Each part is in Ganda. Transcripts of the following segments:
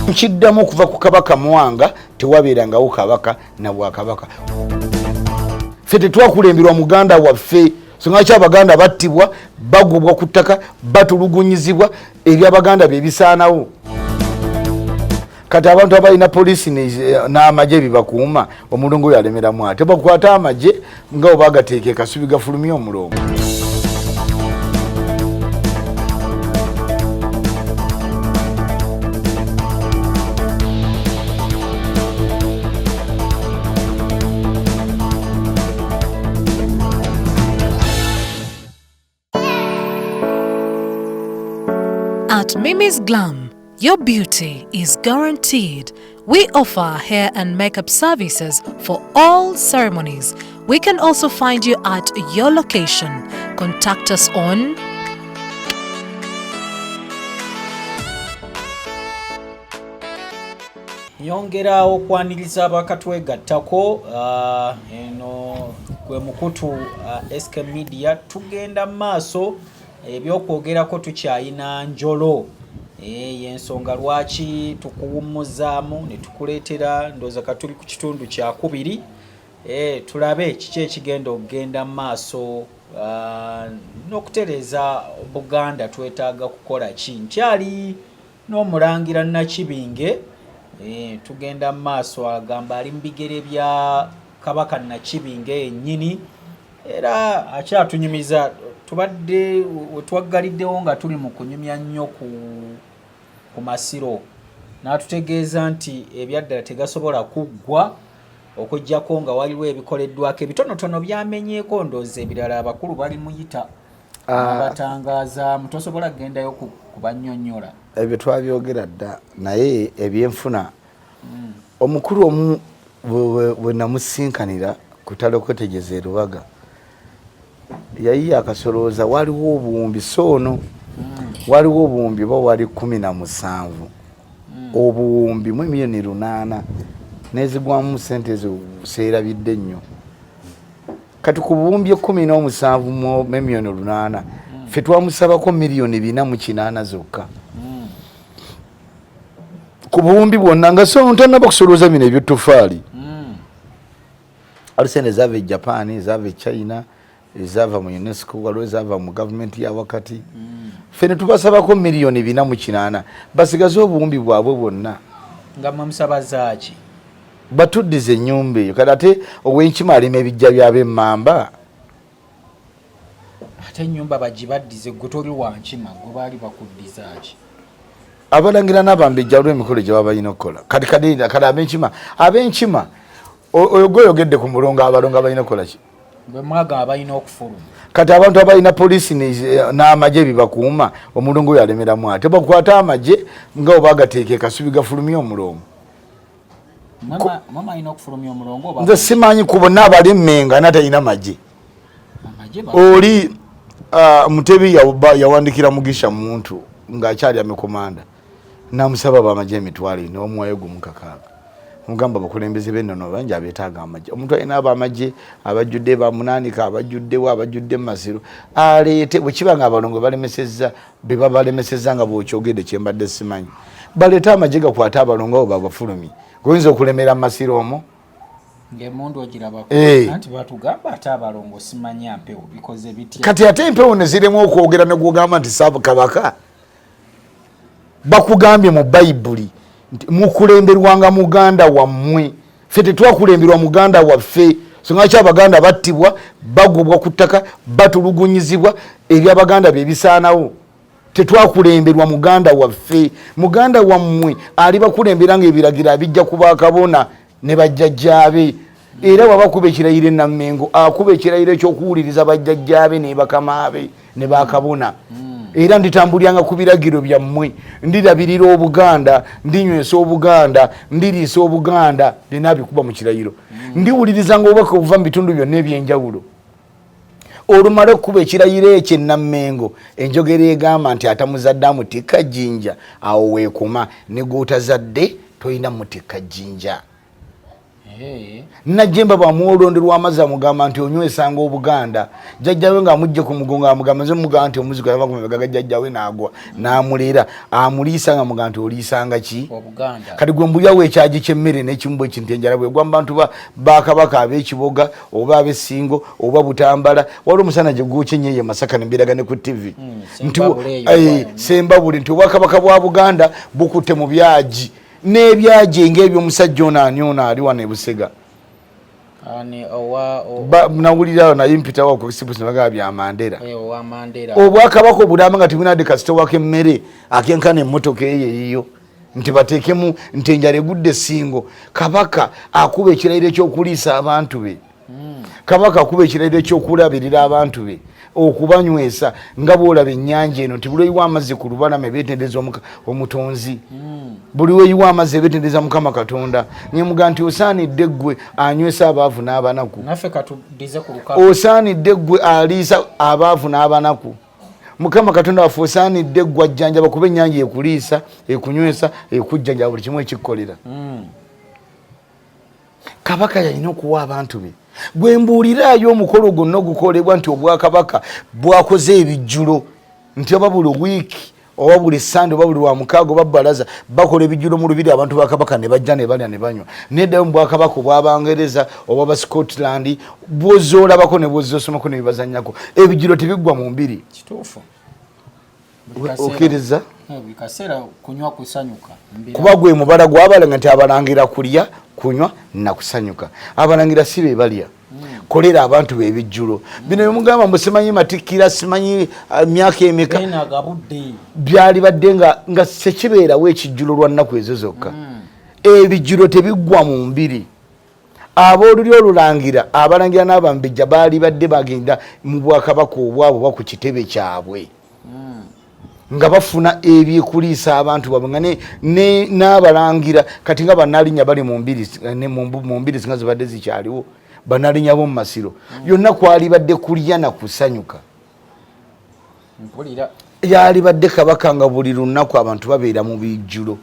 Nkiddamu, okuva ku Kabaka Mwanga tewabeerangawo kabaka na bwakabaka. Ffe tetwakulemberwa muganda waffe, so nga ki Abaganda battibwa, bagobwa ku ttaka, batulugunyizibwa, ebyabaganda byebisaanawo. Kati abantu abalina polisi n'amagye bibakuuma, omulongo oyo alemeramu ate bakwate amagye nga oba agateeka ekasubi gafulumye omulongo. At Mimi's Glam, your beauty is guaranteed. We offer hair and makeup services for all ceremonies. We can also find you at your location. Contact us on Nyongera okwaniriza abakatwegattako. Eno gwe mukutu SK Media. Tugenda mu maaso ebyokwogerako, tukyayina njolo. Yensonga lwaki tukuwummuzaamu ne tukuleetera. Ndowooza katuli ku kitundu kyakubiri. Tulabe kiki ekigenda okugenda mu maaso n'okutereeza Buganda. Twetaaga kukola ki? Nkyali n'omulangira Nakibinge. Tugenda mu maaso. Agamba ali mu bigere bya Kabaka Nakibinge yennyini, era akyatunyumiza. Tubadde wetwaggaliddewo nga tuli mu kunyumya nnyo ku masiro, n'atutegeeza nti ebyaddala tegasobola kuggwa okuggyako nga waliwo ebikoleddwako ebitonotono byamenyeeko. Ndooza ebirala abakulu bali muyita abatangazaamu, tosobola kugendayo kubannyonnyola. Ebyo twabyogera dda, naye ebyenfuna, omukulu omu bwe namusinkanira ku talokotegeza e Lubaga, yayiye akasolooza, waliwo obuwumbi soono, waliwo obuwumbi oba wali 17, obuwumbi mu 8 miliyoni nezigwamu sente ezo seerabidde nnyo. Kati ku buwumbi 17 mu 8 miliyoni, ffe twamusabako 408 miliyoni zokka ku buwumbi bwonna, nga so tanaba kusolooza bino ebyotufaali. Waliwo sente ezava e Japan, ezava e China, ezava mu UNESCO, waliwo ezava mu gavumenti ya wakati. Ffe ne tubasabako 408 miliyoni, basigaze obuwumbi bwabwe bwonna. Nga mwemusaba zaaki? Batuddiza ennyumba eyo. Kati ate ow'enkima alima ebijja byab'emmamba. Ate ennyumba bagibaddize, gwe toli wankima, gwe baali bakuddizaaki? Abalangira n'abambejja waliwo emikolo gye baba balina okukola. Kati kati kati abenkima oyo gweoyogedde ku mulongo, abalongo balina okukola ki? Bwe mwagamba balina okufuluma. Kati abantu abalina polisi n'amagye bibakuuma, omulongo oyo alemeramu ate bakwate amagye nga oba agateeka ekasubi gafulumye omulongo? Mama alina okufulumya omulongo oba? Nze simanyi ku bonna abali Mmenga na talina magye. Amagye Oli Mutebi yawandikira Mugisha Muntu ng'akyali amekomanda, namusaba bamagye 40,000, omuwayo gumu kakaaga. Mugamba abakulembeze b'ennono bangi abeetaaga amagye. Omuntu alina abamagye abajjudde bamunaanika, abajjuddewo, abajjudde mu masiro, aleete. Bwe kiba nga abalongo balemesezza, be babalemesezza nga bw'okyogedde kyembadde simanyi, baleete amagye gakwate abalongo abo babafulumye. Goyinza okulemera mu masiro omwo. Ng'emundu ogirabako. Eh. Anti batugamba ate abalongo simanya mpewo bikoze bitya. Kati ate empewo ne ziremu okwogera ne gwogamba nti saabu kabaka bakugambye mu Bayibuli nti mukulemberwanga muganda wammwe. Ffe tetwakulemberwa muganda waffe, so nga ki Abaganda battibwa, bagobwa ku ttaka, batulugunyizibwa, ebyabaganda byebisaanawo. Tetwakulemberwa muganda waffe. Muganda wammwe ali bakulembera nga ebiragiro abijja ku bakabona ne bajjajjaabe. Era wabakuba ekirayiro enammengo, akuba ekirayiro ekyokuwuliriza bajjajjaabe ne bakamaabe ne bakabona. Era nditambuliranga ku biragiro byammwe, ndirabirira Obuganda, ndinywesa Obuganda, ndiriisa Obuganda. Byonna abikuba mu kirayiro. Ndiwulirizanga obubaka obuva mu bitundu byonna ebyenjawulo. Olumala okukuba ekirayiro ekyo enammengo, enjogera egamba nti atamuzadde amutikka jjinja, awo weekuma ne gwotazadde tolina mutikka jjinja. Najjemba bwamuwa olwondo lw'amazzi amugamba nti onywesanga Obuganda. Jjajjawe ng'amugje ku mugongo amugamba nze mugamba nti omuzigo yava ku mabega ga jjajjawe n'agwa n'amuleera amuliisa nga mugamba nti oliisanga ki kati gwe mbulyawo ekyagi ky'emmere n'ekimu bwe kintu enjala bwegwa mu bantu ba Kabaka ab'Ekiboga oba ab'Essingo oba Butambala. Waliwo omusana gye gwokya ennyo eyo Masaka ne mbiraga ne ku ttivi hmm, nti eh, Sembabule nti Obwakabaka bwa Buganda bukutte mu byagi n'ebyagi ng'ebyomusajja ono ani ono ali wano e Busega nawulira naye mpitawo kusibusinabagaba bya Mandera eh, obwakabaka obulamba nga tebunadde kasitowa k'emmere akenkana emmotoka eyo eyiyo nti bateekemu nti enjala egudde essingo. Kabaka akuba ekirayiro ekyokuliisa abantu be. Kabaka akuba ekirayiro ekyokulabirira abantu be, okubanywesa nga bwolaba ennyanja eno nti buli oyiwa amazzi ku lubalama ebeetendereza omutonzi. Buli weyiwa amazzi ebeetendereza Mukama Katonda ngemuga nti osaanidde ggwe anywesa abaavu n'abanaku, osaanidde ggwe aliisa abaavu n'abanaku. Mukama Katonda waffe osaanidde ggwe ajjanjaba, kuba ennyanja ekuliisa, ekunywesa, ekujjanjaba, buli kimu ekikkolera. Kabaka yalina okuwa abantu be. Gwe mbuuliraayo omukolo gwonna ogukolebwa nti obwakabaka bwakoze ebijjulo nti oba buli wiiki oba buli sande oba buli lwamukaaga oba balaza bakola ebijjulo mu lubiri, abantu ba Kabaka ne bajja ne balya ne banywa. Neddayo mu bwakabaka obwabangereza oba ba Scotland bwozoolabako ne bwozosomako ne bibazannyako, ebijjulo tebiggwa mu mbiri. Kituufu. Okkiriza kunywa kusanyuka kuba gwe mubala gwabalanga nti abalangira kulya, kunywa nakusanyuka. Abalangira si be balya. Kolera abantu bebijjulo bino bemugamba mbu simanyi matikkira, simanyi myaka emeka byali badde nga sekibeerawo ekijjulo lwa nnaku ezo zokka. Ebijjulo tebiggwa mu mbiri. Ab'olulyo olulangira, abalangira n'abambejja baali badde bagenda mu bwakabaka obwabwe oba ku kitebe kyabwe nga bafuna ebyekuliisa abantu babwe nga n'abalangira kati nga banalinnya bali mu mbiri singa zibadde zikyaliwo, banalinnya bo mu masiro yonna kwali badde kulya na kusanyuka. Yalibadde Kabaka nga buli lunaku abantu babeera mu bijjulo.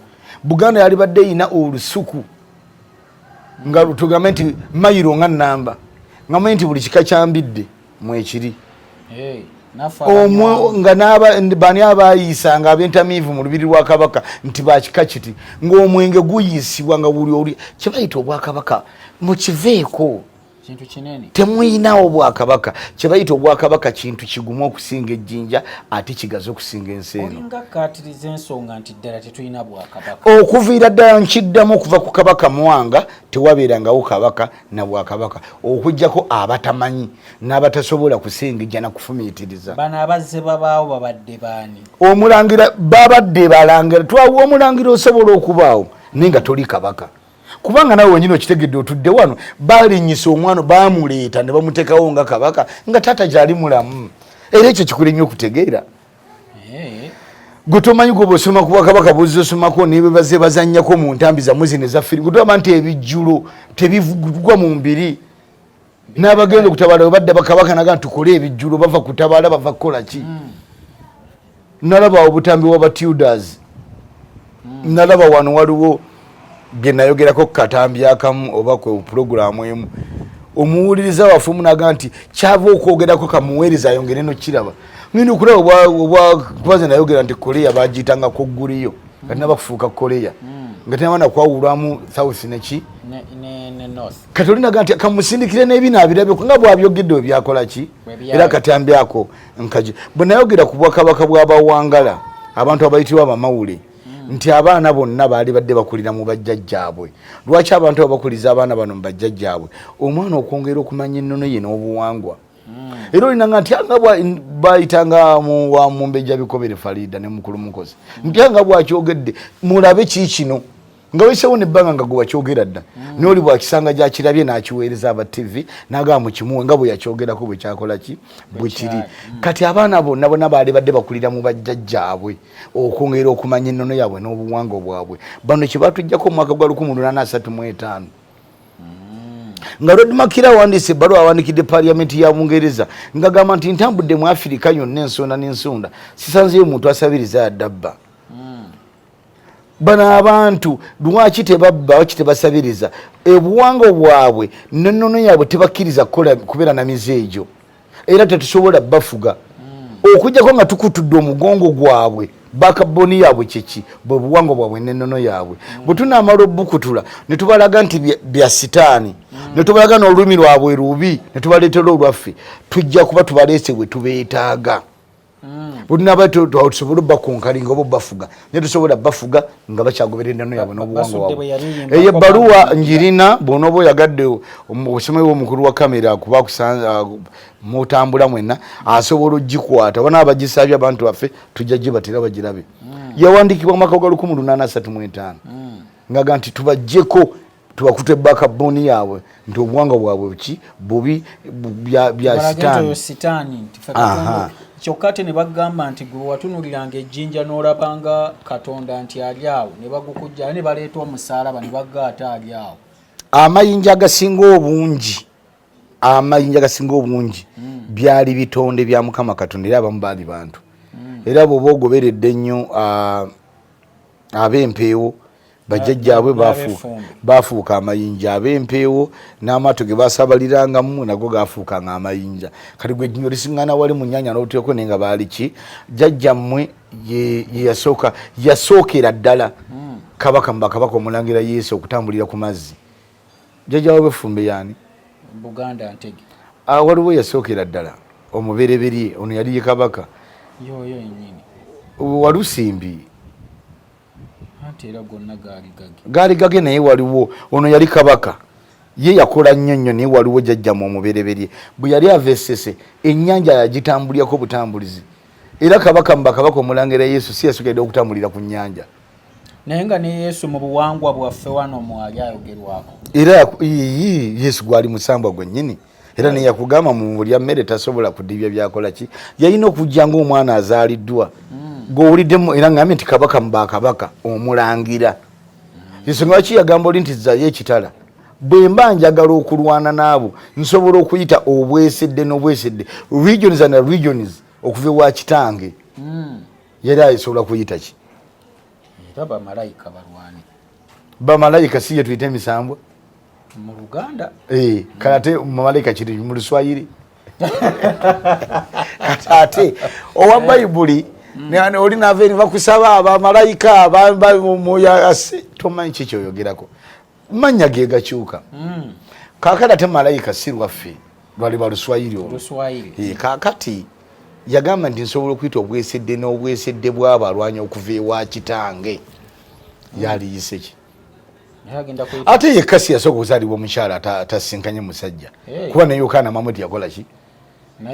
Buganda yalibadde erina olusuku nga tugambe nti mayiro nga namba, nga manyi nti buli kika kyambidde mwekiri nga bani abayiisanga abentamiivu mu lubiri lwa Kabaka nti bakika kiti ng'omwenge guyiisibwa nga buli oli kyebayita obwakabaka mukiveeko. Temuyinawo bwakabaka. Kyebayita obwakabaka kintu kigumu okusinga ejjinja ate kigazi okusinga ensi eno. Okuviira ddala nkiddamu okuva ku Kabaka Mwanga tewabeerangawo kabaka na bwakabaka okuggyako abatamanyi n'abatasobola kusengejja na kufumiitiriza. Bano abazze babaawo babadde baani? Omulangira babadde balangira twawa omulangira osobola okubaawo naye nga toli kabaka, kubanga nawe wenyini okitegedde otudde wano. Balinyisa omwana bamuleeta ne bamuteekawo nga kabaka nga taata gyali mulamu, era ekyo kikuli nnyo okutegeera. Gwe tomanyi gwe bwosoma ku bwakabaka buzza osomako nebebaze bazannyako mu ntambi zammwe zino eza firimu, gwe nti ebijjulo tebigwa mu mbiri n'abagenda okutabaala bwe badda bakabaka naga nti tukole ebijjulo, bava kutabaala, bava kukola ki? Nalaba obutambi bwa Batudors. Nalaba wano waliwo bye nayogerako ku katambi akamu oba ku pulogulaamu emu, omuwuliriza waffe omunaga nti kyava okwogerako kamuweereza ayongere nokiraba. Ngenda okulaba kubaze nayogera nti Korea bagiyitanga Koguliyo nga tinaba kufuuka Korea, nga tinaba nakwawulwamu South neki. Kati olinaga nti kamusindikire n'ebina abirabeko nga bwabyogedde we byakola ki, era katambi ako nkaji bwe nayogera ku bwakabaka bw'abawangala abantu abayitibwa abamawule nti abaana bonna baali badde bakulira mu bajjajjaabwe. Lwaki abantu abo bakuliza abaana bano mu bajjajjaabwe? Omwana okwongera okumanya ennono ye n'obuwangwa. Era olinanga nti nga bayitanga wa Mumbejja Bikobere Farida ne Mukulu Mukozi nti nga bwakyogedde mulabe ki kino nga wayisewo nebbanga nga gwe wakyogera dda, naye oli bwakisanga gyakirabye n'akiweereza aba TV n'agamba mukimuwe nga bwe yakyogerako bwe kyakola ki bwe kiri. Kati abaana bonna bonna baali badde bakulira mu bajjajjaabwe okwongera okumanya ennono yaabwe n'obuwangwa bwabwe. Bano kye batujjako omwaka gwa 1835 nga Lord Makira awandiise ebbaluwa awandikidde Parliament ya Bungereza ngagamba nti ntambudde mu Afirika yonna ensonda n'ensonda sisanzeyo muntu asabiriza yadde abba. Bano abantu lwaki tebabba, lwaki tebasabiriza? Obuwangwa bwabwe nennono yaabwe tebakkiriza kubeera na mize egyo, era tetusobola bafuga okujjako nga tukutudde omugongo gwabwe. Bakaboni yaabwe kyeki? Bwe buwangwa bwabwe nennono yaabwe. Bwe tunaamala obukutula ne tubalaga nti bya sitaani, ne tubalaga n'olulimi lwabwe lubi, ne tubaleetera olwaffe, tujja kuba tubaleese bwe tubeetaaga. Bwetunaba tusobole obakonkalinga oba obafuga, naye tusobola bafuga nga bakyagoberera ennono yaabwe n'obuwangwa bwabwe. Eyo ebbaluwa njirina, bw'onooba oyagadde osemewo omukulu wa kamera kuba mutambula mwenna asobola ogikwata, oba naabagisabye abantu baffe tujja gibatera bagirabe. Yawandiikibwa mu mwaka gwa 1835 ngaga nti tubajjeko, tubakute bakaboni yaabwe nti obuwangwa bwabwe ki bubi, bya sitaani. Kyokka ate ne bagamba nti gwe watunuliranga ejjinja n'olabanga Katonda nti ali awo, ne bagukujja ne baleeta omusaalaba ne bagga ate ali awo. Amayinja agasinga obungi, amayinja agasinga obungi byali bitonde bya Mukama Katonda, era abamu baali bantu. Era bw'oba ogoberedde ennyo ab'empeewo, bajjajjaabwe bafuuka amayinja. Ab'empeewo n'amaato ge basabalirangamu nago gafuukanga amayinja. Kati gwe ejjinja olisiŋŋaana wali mu nnyanja n'otuteeko, naye nga baali ki? Jjajjammwe ye yasooka, yasookera ddala kabaka mu bakabaka omulangira Yesu okutambulira ku mazzi. Jjajja w'abefumbe yaani? Buganda Ntege. Waliwo yasookera ddala omubereberye, ono yali ye kabaka yoyo yennyini. Walusimbi. Anti era gonna gaali gage. Gaali gage, naye waliwo ono yali kabaka, ye yakola nnyo nnyo. Naye waliwo jjajjamu omubereberye bwe yali ava Essese, ennyanja yagitambulirako butambulizi. Era kabaka mu bakabaka omulangira Yesu si yasookedde okutambulira ku nnyanja? Naye nga ne Yesu mu buwangwa bwaffe wano mwali ayogerwako. Era Yesu gwali musambwa gwennyini, era naye yakugamba mu bulya mmere tasobola kudibya byakola ki, yalina okujja ng'omwana azaaliddwa. Gwowuliddemu era ngambye nti kabaka mu bakabaka omulangira ensonga lwaki yagamba oli nti zzayo ekitala, bwe mba njagala okulwana n'abo nsobola okuyita obwesedde n'obwesedde, regions and regions, okuva ewa kitange. Yali asobola kuyita ki? Era bamalayika balwane. Bamalayika si ye tuyita emisambwa? Mu Luganda. Eh, kale ate mamalayika kiri mu Luswayiri. Kati ate owa Bayibuli oli nava eri bakusaba abamalayika mwoyo, tomanyi ki kyoyogerako, mannya ge gakyuka. Kaakati ate malayika si lwaffe, lwali lwa Luswayiri olwo. Luswayiri. Eh, kaakati yagamba nti nsobola okuyita obwesedde n'obwesedde bwabo alwanya okuva ewa kitange, yaliyise ki? Naye agenda kuyita. Ate yekka si yasooka okuzaalibwa omukyala atasinkanye musajja? Kuba ne Yokaana mamu teyakola ki?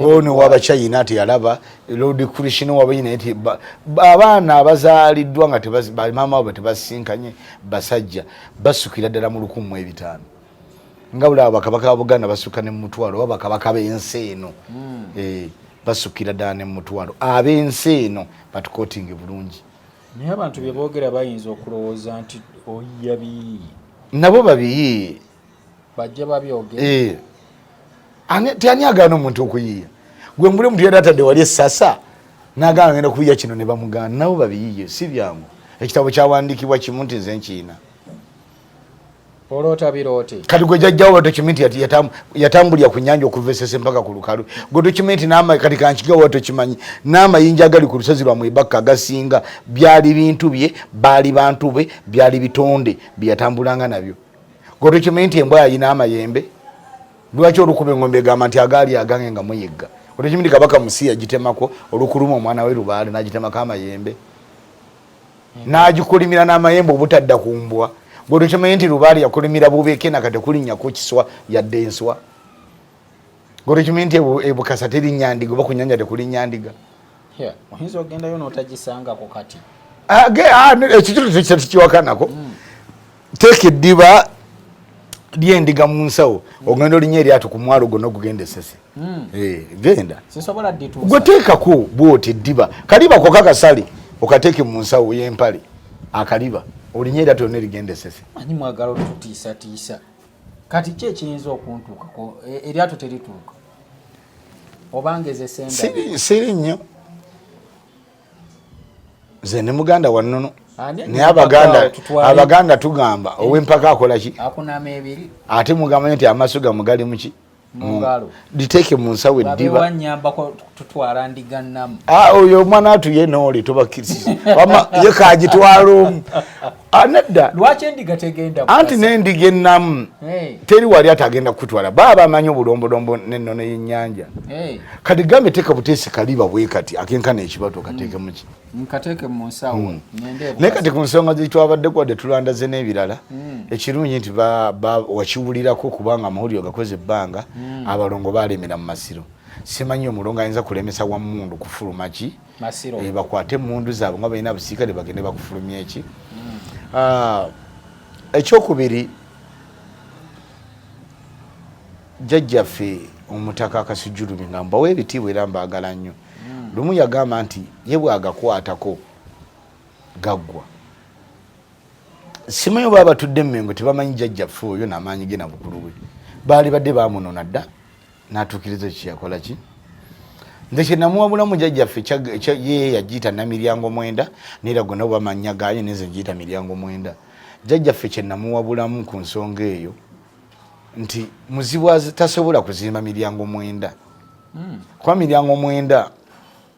Ono wabachina teyalaba Lord Krishna wabayina nti abaana abazaaliddwa nga maama baabwe tebasinkanye basajja basukira ddala mu 1500, nga bulaba bakabaka ba Buganda basuka ne mumutwalo, oba bakabaka b'ensi eno. Eh, basukira ddala ne mumutwalo ab'ensi eno, batukotinge bulungi. Naye abantu bye boogera bayinza okulowooza nti oyiya biyiiye. Nabo babiyiiye. Bajja babyogera. Eh. Ani agaana omuntu okuyiiya? Gwe mbuli omuntu yali atadde wali essasa n'agamba ngenda kuyiya kino ne bamugaana. Nabo babiyiiye, si byangu. Ekitabo kyawandiikibwa kimu nti nze nkiina. Oloota biroote. Kati gwe jajjawo tokimanyi nti yatambulira ku nnyanja okuva Esese mpaka ku lukalu? Gwe tokimanyi nti kati kankigawa, tokimanyi n'amayinja agali ku lusozi lwamwe bakka agasinga byali bintu bye, baali bantu be, byali bitonde bye yatambulanga nabyo? Gwe tokimanyi nti embwa yalina amayembe? Lwaki olukuba engombe egamba nti agaali agange nga muyigga? Otokimanyi nti kabaka musi yagitemako olukuluma omwana we Lubaale n'agitemako amayembe n'agikulimira n'amayembe obutadda ku mbwa? Gwe tokimanyi nti Lubaale yakulimira bubeke nakate kulinnyako kiswa yadde enswa? Gwe tokimanyi nti ebukasa terinnya ndiga, oba ku nnyanja tekulinnya ndiga? Oyinza ogendayo n'otagisangako kati. Ekyo tukiwakanako. Teeka eddiba ly'endiga mu nsawo, ogenda olinnya eryato ku mwalo gwonna ogugenda Esese. Eh, genda. Sisobola ddituusa. Gwe teekako bwoti eddiba, kaliba koka kasale, okateeke mu nsawo y'empale, akaliba olinnya eryato lyonna erigenda Esese. Manyi mwagala otutiisatiisa. Kati ki ekiyinza okuntuukako? Eryato terituuka oba ngezese? Siri nnyo, nze ne muganda wannono. Naye abaganda abaganda tugamba eh. ow'empaka akola ki? Akunama ebiri. Ate mugamba nti amaaso gammwe gali muki? Mungalo. Liteeke mu nsawo eddiba. Wanyambako tutwala ndiga nnamu. Ah, oyo omwana atu ye nooli tubakkiriza. Wamma ye kagitwala omu. Ah, nedda. Lwaki endiga tegenda? Anti n'endiga ennamu teri wali atagenda kukutwala. Baba bamanyi obulombolombo n'ennono y'ennyanja. Kati gambe teeka buteesi kaliba bwe kati akenkana ekibatu okateeke mu ki? Nkateeke mu nsawo hmm. Naye kati ku nsonga zetwabadde kwadde tulandaze n'ebirala hmm. ekirungi nti wakiwulirako kubanga amawulire gakoze ebbanga hmm. Abalongo balemera mu masiro. Simanyi omulongo ayinza kulemesa wa mundu kufuluma ki eh, bakwate emundu zaabwe nga balina abasiikale bagende bakufulumya eki. Ah, ekyokubiri jjajjaffe omutaka Akasujjulubi nga mbawa ebitiibwa era mbaagala nnyo. Lumu yagamba nti ye bw'agakwatako gaggwa. Simanyi oba abatudde Mmengo tebamanyi jjajjaffe oyo n'amaanyi ge na bukulu bwe. Baali badde baamunona dda n'atuukiriza ekyo kye yakola ki. Nze kye namuwabulamu jjajjaffe ye yagiyita Namiryango mwenda naye era gonna oba mannya gaayo naye nze ngiyita Miryango mwenda. Jjajjaffe kye namuwabulamu ku nsonga eyo nti muzibu tasobola kuzimba miryango mwenda. Kuba miryango mwenda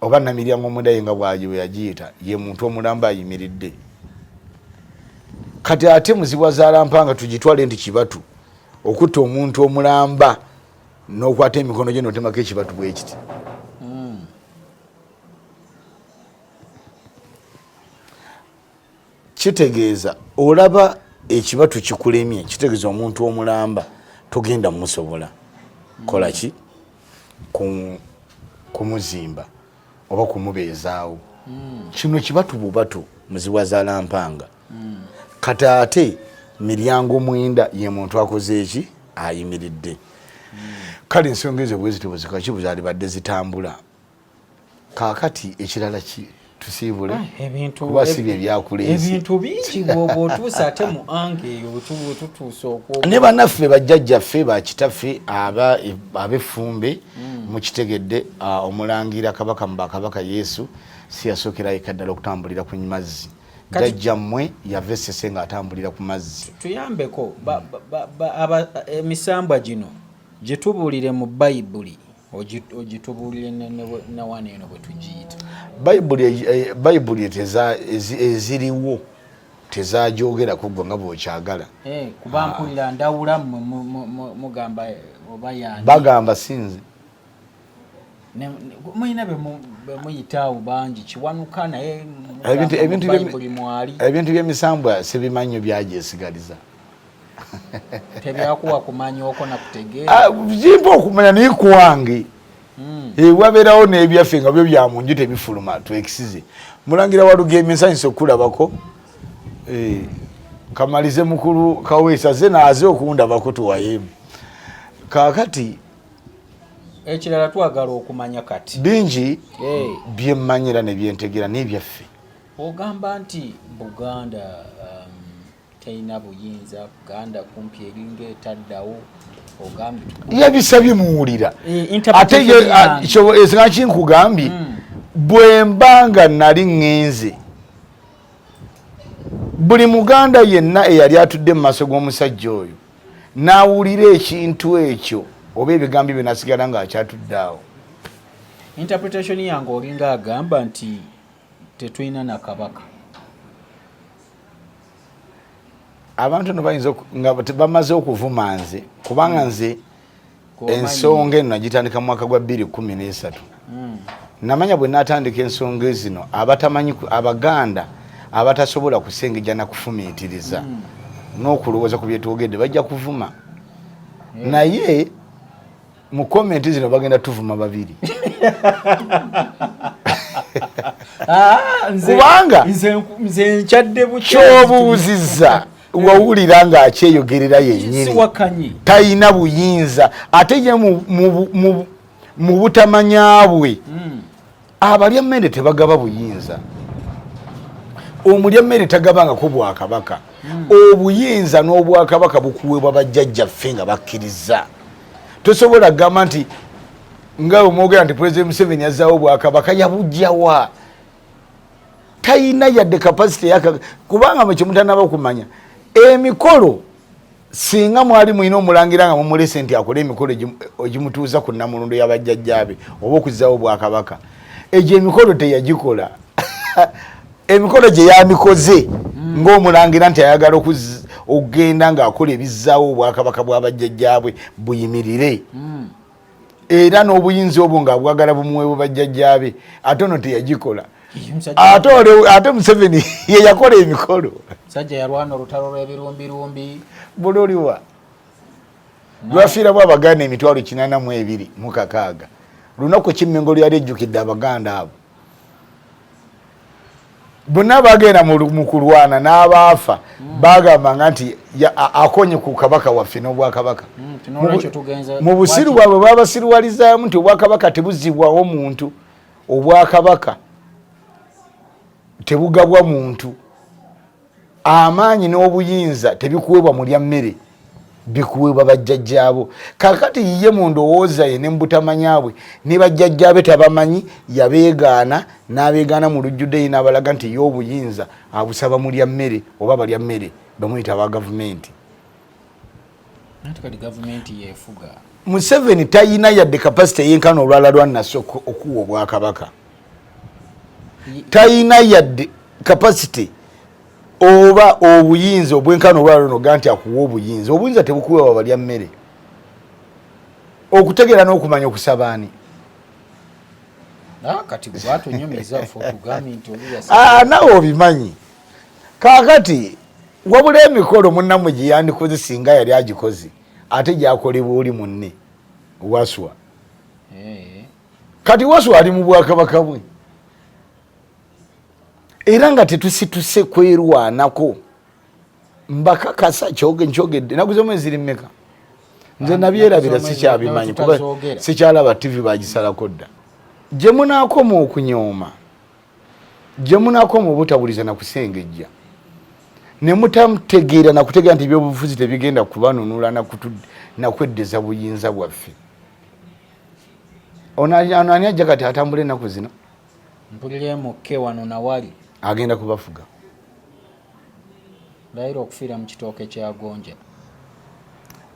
oba namiryango mwenda ye nga bwagi bwe yagiyita ye muntu omulamba ayimiridde. Kati ate muzibu azaala mpanga tugitwale nti kibatu okutta omuntu omulamba n'okwata emikono gye n'otemako ekibatu bwe kiti. Kitegeeza olaba ekibatu kikulemye, kitegeeza omuntu omulamba togenda musobola kola ki kumuzimba oba kumubeezaawo. Kino kibatu bubatu muzibu azaala mpanga. Kati ate miryango mwenda ye muntu akoze eki ayimiridde. Kale ensonga ezo bwezityo bwezikaki bwezalibadde zitambula. Kaakati ekirala ki tusiibule ah, kuba si bye byakuleese ebintu bingi bwoba otuuse ate mu ange eyo tutuuse okwo ne bannaffe bajjajjaffe bakitaffe ab'effumbe hmm. Mukitegedde omulangira kabaka mu bakabaka Yesu si yasookera yekka ddala okutambulira ku mazzi. Jjajjammwe yava essese ng'atambulira ku mazzi. Tuyambeko emisambwa gino gitubuulire mu Bayibuli ogitubuulire nawano eno bwe tugiyita. Bayibuli eziriwo tezagyogerako gwe nga bw'okyagala. Eh, kuba ah. mpulira ndawula mugamba oba yani. Bagamba sinze. Mulina bemuyitaawo bangi kiwanuka naye ebintu by'emisambwa sibimanyi byagyesigaliza. Tebyakuwa kumanya okwo nakutegeera. Ah, zimpa okumanya naye kuwange. Hmm. Eh, wabeerawo n'ebyaffe nga byo bya munju tebifuluma twekisize. Mulangira Walugembe nsanyuse okukulabako. Eh, kamalize mukulu Kaweesa ze naaze okundabako tuwayeemu. Kaakati ekirala twagala okumanya kati bingi eh. bye mmanyi era ne byentegeera n'ebyaffe. Ogamba nti Buganda um, terina buyinza, Buganda kumpi eringa etaddawo. Yabisabye muwulira eh, ate ensonga ki nkugambye hmm. Bwe mba nga nali ŋŋenze buli muganda yenna eyali atudde mu maaso g'omusajja oyo n'awulira ekintu ekyo oba ebigambo bye nasigala ng'akyatudde awo. Interpretation yange olinga agamba nti tetulina na kabaka. Abantu no bayinza nga bamaze okuvuma nze kubanga hmm. nze ensonga eno nagitandika mu mwaka gwa 2013. Hmm. Namanya bwe natandika ensonga zino abatamanyi abaganda abatasobola kusengejja na kufumiitiriza hmm. N'okulowooza ku byetwogedde bajja kuvuma. Naye mu komenti zino bagenda tuvuma babiri ah, kubanga kyobuuzizza wawulira ng'akyeyogerera yennyini talina buyinza ate ye mu butamanya bwe hmm. Abalya mmere tebagaba buyinza. Omulya mmere tagabangako bwakabaka. Hmm. Obuyinza n'obwakabaka bukuweebwa bajjajjaffe nga bakkiriza. Tosobola kugamba nti nga omwogera nti Pulezidenti Museveni azzaawo obwakabaka, yabujjawa? Tayina yadde capacity yaka, kubanga mwe kyemutanaba kumanya emikolo. Singa mwali mulina omulangira nga mumulese nti akole emikolo egimutuuza ku Nnamulondo y'abajjajjaabe oba okuzzawo obwakabaka, egyo emikolo teyagikola. Emikolo gye yamikoze ng'omulangira nti ayagala okugenda ng'akola ebizzaawo obwakabaka bw'abajjajjaabwe buyimirire, era n'obuyinza obwo nga bwagala bumuweebwe bajjajjaabe, ate ono teyagikola. Ate ate Museveni ye yakola emikolo. Musajja yalwana olutalo lw'ebirumbirumbi. Bululiwa lwafiiramu Abaganda 826? Lunaku kimmengo lyali ejjukidde Abaganda abo bonna bagenda mu kulwana n'abaafa, bagambanga nti akonye ku kabaka waffe n'obwakabaka. Mu busiru bwabwe babasiruwalizaamu nti obwakabaka tebuzibwawo muntu, obwakabaka tebugabwa muntu, amaanyi n'obuyinza tebikuweebwa mulya mmere, bikuweebwa bajjajjaabo. Kakati ye mu ndowooza ye ne mubutamanya bwe ne bajjajjaabe tabamanyi, yabeegaana n'abeegaana mu lujjudde ye, n'abalaga nti ye obuyinza abusaba mulya mmere oba balya mmere bamuyita aba gavumenti. Anti kati gavumenti yefuga. Museveni tayina yadde capacity yenkana olwala lwa Nasswi okuwa obwakabaka. Tayina yadde capacity oba obuyinza obwenkana olwala luno ga nti akuwa obuyinza. Obuyinza tebukuweebwa balya mmere. Okutegeera n'okumanya okusabaani. Ah, kati bwatunyumiza ffe otugambye nti oli Ah, nawe obimanyi. Kaakati wabula emikolo munnammwe gye yandikoze singa yali agikoze, ate gyakolebwa oli munne Waswa. Kati Waswa ali mu bwakabaka bwe, era nga tetusituse kwerwanako. Mbakakasa nkyogedde naku zomwezi ziri mmeka, nze nabyerabira, sikyabimanyi kuba Tutazoogera. sikyalaba TV, bagisalako dda. Gye munaakoma okunyooma, gye munaakoma obutawuliza na kusengejja, ne mutategeera nakutegeera nti ebyobufuzi tebigenda kubanunula nakweddeza buyinza bwaffe. Ono ani ajja kati atambula ennaku zino? Mpulira emukke wano nawali. Agenda kubafuga. Layira okufiira mu kitooke kya gonja.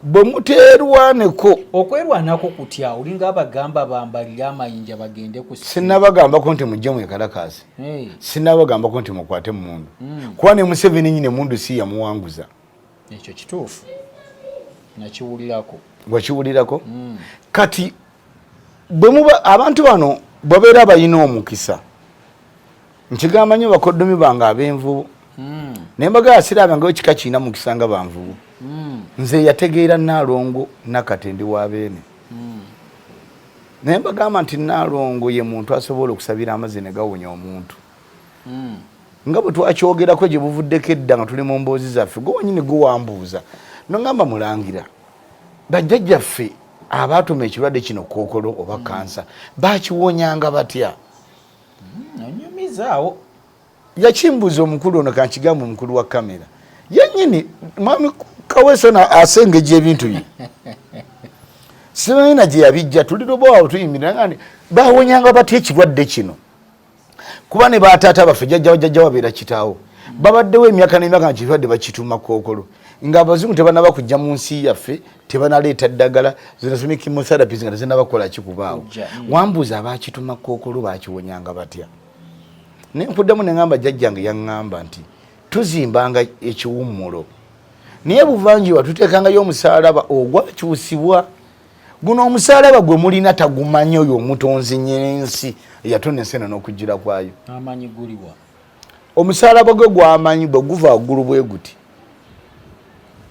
Bwe muteerwaneko. Okwerwanako kutya? Olinga abagamba bambalire amayinja bagende ku Sinnabagambako nti mujje mwekalakaasi. Hey. Sinnabagambako nti mukwate emundu, kuba ne Museveni nyine emundu si yamuwanguza. Ekyo kituufu, nakiwulirako. Wakiwulirako. Kati bwe muba abantu bano babeera balina omukisa, nkigamba nnyo bakoddomi bange ab'envubu, naye mbagala sirabangayo kika kirina mukisa nga banvubu. Nze yategeera Naalongo Nakate, ndi wa Beene, naye mbagamba nti Naalongo ye muntu asobola okusabira amazzi ne gawonya omuntu, nga bwe twakyogerako gye buvuddeko edda nga tuli mu mboozi zaffe. Gwe wanyini gwe wambuuza nogamba, "Mulangira, bajjajjaffe abaatuma ekirwadde kino kookolo oba kansa bakiwonyanga batya?" Onyumizaawo. Yakimbuuza omukulu ono, kankigamba omukulu wa kamera yenyini, mwami Kaweesa asengejja ebintu bye, simanyi na gye yabijja. Tuli lubaawo tuyimirira nga bawonyanga batya ekirwadde kino, kuba ne bataata baffe, jjajja jjajja wabeera kitaawo, babaddewo emyaka n'emyaka nga kirwadde bakituuma kookolo, ng'abazungu tebanaba kujja mu nsi yaffe, tebanaleeta ddagala zino zimi chemotherapies, nga tezinaba kukola kikubaawo. Wambuuza abakituma kookolo bakiwonyanga batya, nenkuddamu neŋamba jjajjange yaŋŋamba nti tuzimbanga ekiwummulo, naye buvanjuba tuteekangayo omusaalaba ogwakyusibwa. Guno omusaalaba gwe mulina tagumanyi oyo omutonzi nyensi eyatona ensi eno n'okujjira kwayo. Amanyi guliwa? Omusaalaba gwe gwamanyi bwe guva waggulu bwe guti,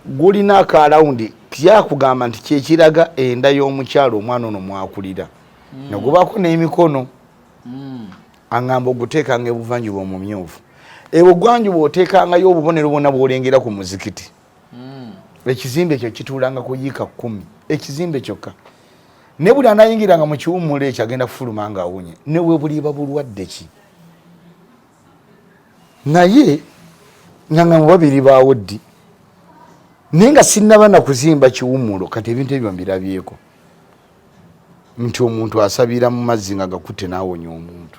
gulina akalawundi kyakugamba nti kyekiraga enda y'omukyalo omwana ono mwakulira, negubaako n'emikono. Aŋŋamba oguteekanga ebuvanjuba omumyufu, ebugwanjuba oteekangayo obubonero bwonna bw'olengera ku muzikiti. Ekizimbe ekyo kituulanga ku yiika 10, ekizimbe kyokka, ne buli anayingiranga mu kiwummulo ekyo agenda kufuluma nga awonye, ne we buliba bulwadde ki. Naye nga nga mubabiri baawo ddi, naye nga sinnaba na kuzimba kiwummulo. Kati ebintu ebyo mbirabyeko nti omuntu asabira mu mazzi nga gakutte n'awonya omuntu.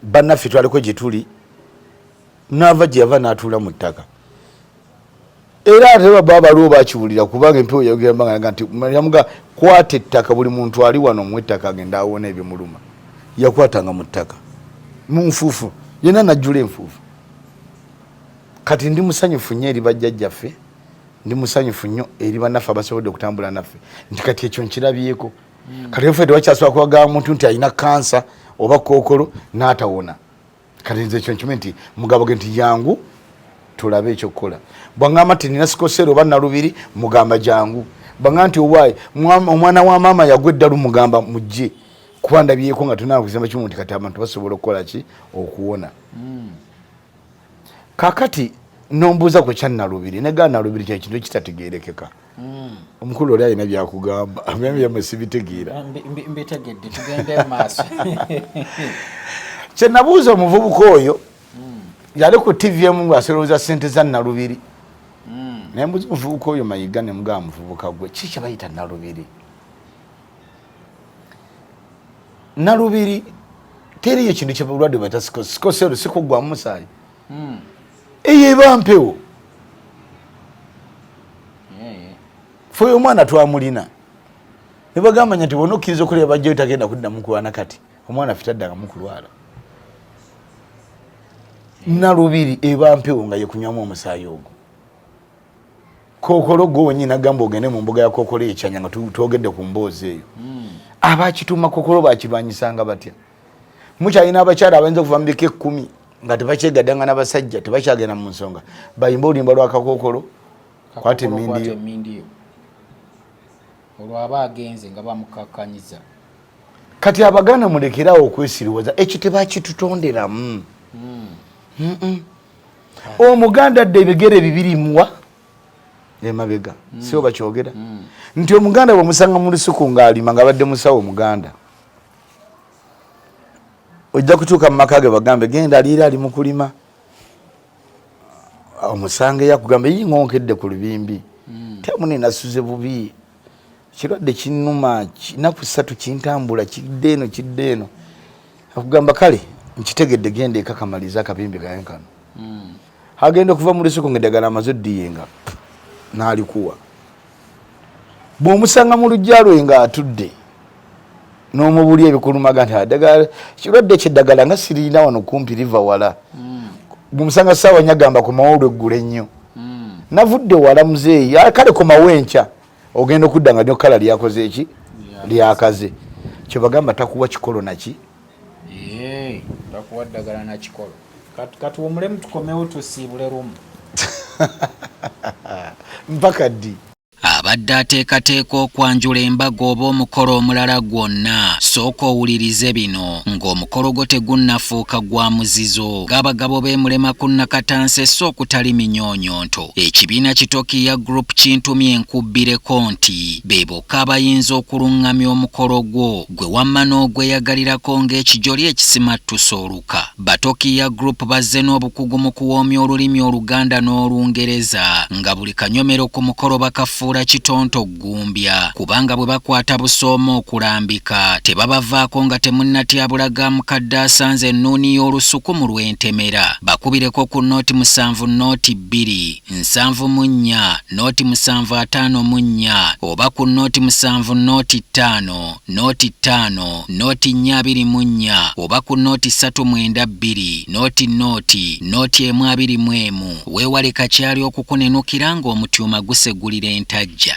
Bannaffe twaliko gye tuli, naava gye yava n'atuula mu ttaka, era ate baba baliwo bakiwulira, kubanga empewo yayogera nti yamuga kwata ettaka, buli muntu ali wano mu ettaka agenda awona ebimuluma. Yakwatanga mu ttaka mu nfuufu, yenna najjula enfuufu. Kati ndi musanyufu nnyo eri bajjajjaffe, ndi musanyufu nnyo eri bannaffe abasobodde okutambula naffe, nti kati ekyo nkirabyeko. Kati ffe tewakyasobola kubagamba muntu nti alina kansa oba kookolo n'atawona. Kati nze ekyo nkime nti mugabo ge nti jangu tulabe ekyokukola. Bwangamba nti nina sikosero oba nalubiri, mugamba jangu. Bwangamba nti owaayi omwana wa maama yagwa eddalu, mugamba mujje, kuba ndabyeko nga tulina kuzimba kimu nti kati abantu basobola okukola ki okuwona. Kakati nombuuza ku kya nalubiri, nega nalubiri kye kintu ekitategeerekeka. Omukulu oli alina byakugamba, byamwe sibitegeera. Mbitegedde, tugende mu maaso. Kyenabuuza omuvubuka oyo, yali ku TV emu ng'asolooza sente za nalubiri, naye mbuuza omuvubuka oyo Mayiga, ne mugamba, muvubuka gwe, ki kye bayita nalubiri? Nalubiri teriyo kintu kyebulwadde bayita sikosero, sikuggwamu musaayi, eyo eba mpewo. Fe oyo omwana twamulina ne bagamba nti bona okkiriza okuleba bajjayo tagenda kuddamu kulwana. Kati omwana ffe taddangamu kulwala. Nalubiri eba mpewo nga yekunywamu omusaayi ogwo. Kookolo gwe wenyini agamba ogende mu mbuga ya kookolo ekyanya, nga twogedde ku mboozi eyo, abakituuma kookolo bakirwanyisanga batya? Mukyalina abakyala abayinza okuva mu bika 10 nga tebakyegaddanga n'abasajja, tebakyagenda mu nsonga, bayimba oluyimba lwa kakookolo kwata emmindiyo. Emmindiyo, olwo aba agenze nga bamukakkanyiza. Kati Abaganda mulekerawo okwesiriwaza, ekyo tebakitutonderamu. Omuganda adda ebigere bibiri muwa emabega, sibo bakyogera nti omuganda bwemusanga mu lusuku ng'alima, nga abadde musawo omuganda, ojja kutuuka mu maka ge bagambe genda aliira ali mu kulima, omusange yakugamba yi ngonkedde ku lubimbi, temune nasuze bubi, kirwadde kinnuma naku 3 kintambula, kidde eno kidde eno. Akugamba kale nkitegedde, genda eka kamaliza akabimbi kaye kano. Agenda okuva mu lusuku ngaeddagala amaze oddiyenga n'alikuwa. Bw'omusanga mu luggya lwe ng'atudde n'omubuli ebikulumaga nti addagala kirwadde kyeddagala nga sirina wano kumpi liva wala. Bw'omusanga ssaawa 4 gamba komawo olweggulo ennyo, navudde wala muzeeyi, kale komawo enkya. Ogenda okudda nga nyo kala lyakoze eki lyakaze. Kyebagamba takuwa kikolo naki. Takuwa ddagala na kikolo. Katuwumulemu tukomewo tusiibule lumu. Mpaka ddi? Abadde ateekateeka okwanjula embaga oba omukolo omulala gwonna, sooka owulirize bino ng'omukolo gwo tegunnafuuka gwa muzizo, ng'abagabo beemulema ku nnakatansi essa okutali minyoonyonto. Ekibiina Kitokiya Group kintumye enkubbireko nti be bokka abayinza okuluŋŋamya omukolo gwo gwe wamma n'ogweyagalirako ng'ekijoli ekisimattusa oluka. Batokiya Group bazze n'obukugu mu kuwoomya olulimi Oluganda n'Olungereza, nga buli kanyomero ku mukolo bakafuula kitonto ggumbya, kubanga bwe bakwata busooma okulambika tebabavaako nga temunnatyabulaga mukadde asanze ennuuni y'olusuku mu lw'entemera. Bakubireko ku 07 02 74 07 54 oba ku 07 05 05 04 24 oba ku 0 3 9 2 0 0 0 1 21. Weewale kakyali okukunenukira ng'omutyuma gusegulira entajja.